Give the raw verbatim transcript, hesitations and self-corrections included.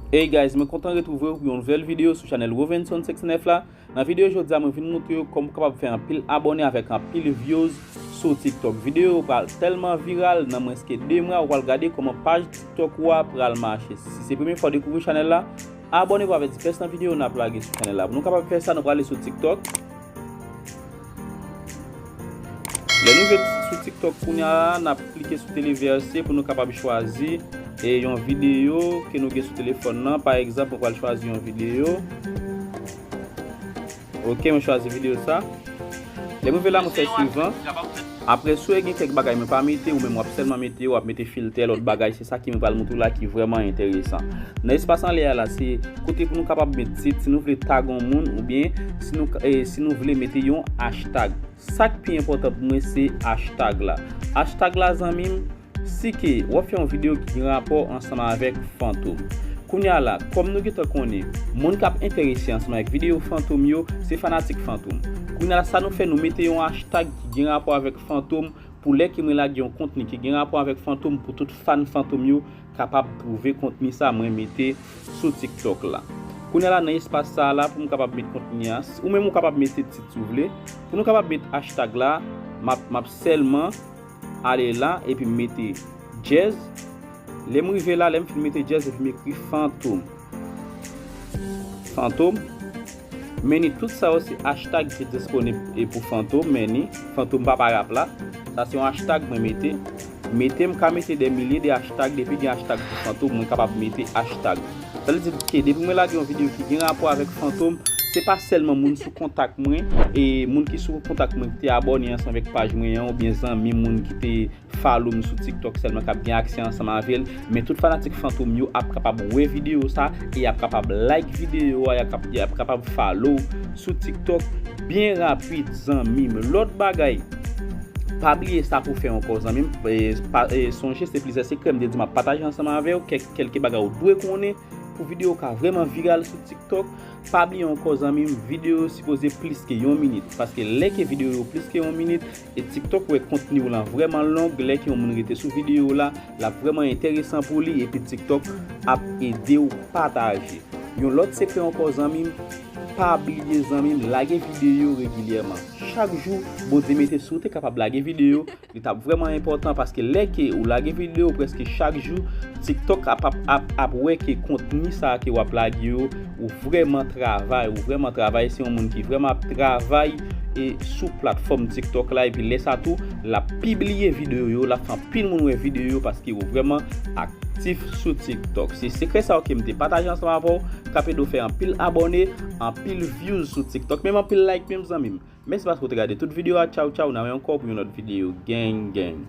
Hey guys, mwen kontan retwouve w pou yon nouvèl videyo sou chanèl Rovenson senk san nèf la. Nan videyo jodi a, mwen vin montre w kòman w kapab fè anpil abòne avèk anpil views sou TikTok. Videyo yo pral tèlman viral, nan mwens ke de mwa, ou pral gade kòman paj TikTok ou a pral mache. Si se premye fwa w dekouvri chanèl la, abòne pou w pa pèdi pèsonn videyo n ap lage sou chanèl la. Pou nou kapab fè sa, nou prale sou TikTok. Lè nou rive sou TikTok kounye a la, n ap klike sou televèse pou nou kapab chwazi e yon videyo ke nou gen sou telefòn nan. Pa egzanp, mwen pral chwazi yon videyo. Ok, mwen chwazi videyo sa. Lè mwen rive la, mwen fè swivan. Apre, si w gen kèk bagay mwen pa mete, ou menm w ap sèlman mete, w ap mete filtè, lòt bagay, se sa ki mwen pral montre w la ki vrèman enteresan. Nan espas anlè a la, se kote pou nou kapab met tit, si nou vle tag yon moun, oubyen si nou, eh, si nou vle mete yon hashtag. Sa k pi enpòtan pou mwen, se hashtag la. Hashtag la, zanmi m, si ke w ap fè yon videyo ki gen rapò ansanm avèk Fantom. Kounye a la, kòm nou gentan konnen, moun k ap enterese ansanm avèk videyo Fantom yo, se fanatik Fantom. Kounye a la, sa nou fè, nou mete yon hashtag ki gen rapò avèk Fantom pou lè ke mwen lage yon kontni ki gen rapò avèk Fantom, pou tout fan Fantom yo kapab twouve kontni sa mwen mete sou TikTok la. Kounye a la, nan espas sa a la, pou m kapab met kontni a, ou menm ou kapab mete tit si w vle. Pou nou kapab met hashtag la, m ap, m ap sèlman ale la epi m mete Jazz. Lè m rive la, lè m fin mete Jazz epi m ekri Fantom. Fantom. Men ni tout sa yo se hashtag ki disponib e pou Fantom, men ni Fantom papa rap la. Sa se yon hashtag mwen mete. Mete, m ka mete dè milye de hashtag, depi gen hashtag pou Fantom, mwen kapab mete hashtag. Sa vle di ke depi mwen lage yon videyo ki gen rapò avèk Fantom, se pa sèlman moun sou kontak mwen, e moun ki sou kontak mwen ki te abòne ansanm avèk paj mwen an, oubyen zanmi moun ki te follow m sou TikTok sèlman k ap gen aksè ansanm avè l, men tout fanatik Fantom yo ap kapab wè videyo sa, e y ap kapab like videyo a, y ap kap-, y ap kapab follow sou TikTok byen rapid, zanmi m. Lòt bagay, pa bliye sa pou fè ankò, zanmi m. E, pa, e, sonje, se plizyè sekrè m te di m ap pataje ansanm avè w, kèk, kèlke bagay ou dwe konnen pou videyo ka vrèman viral sou TikTok. Pa bliye ankò, zanmi m, videyo yo sipoze plis ke yon minit, paske lè ke videyo yo plis ke yon minit, e TikTok wè kontni w lan vrèman long, lè ke yon moun rete sou videyo w la, l ap vrèman enteresan pou li, epi TikTok ap ede w pataje. Yon lòt sekrè ankò, zanmi m, pa bliye, zanmi m, lage videyo regilyèman. Chak jou, Bondye mete si w te kapab lage videyo, li t ap vrèman enpòtan, paske lè ke ou lage videyo prèske chak jou, TikTok ap, ap, ap, ap wè ke kontni sa a ke w ap lage yo, ou vrèman travay, ou vrèman travay, se yon moun ki vrèman ap travay e sou platfòm TikTok la, epi lè sa tou, l ap pibliye videyo yo, l ap fè anpil moun wè videyo yo, paske ou vrèman aktif sou TikTok. Se sekrè sa yo ke m te pataje ansanm avè w, k ap ede w fè anpil abòne, anpil views sou TikTok, menm anpil like menm, zanmi m. Mèsi paske w te gade tout videyo a. Tchaw, tchaw, n a wè ankò pou yon lòt videyo. Gang, gang.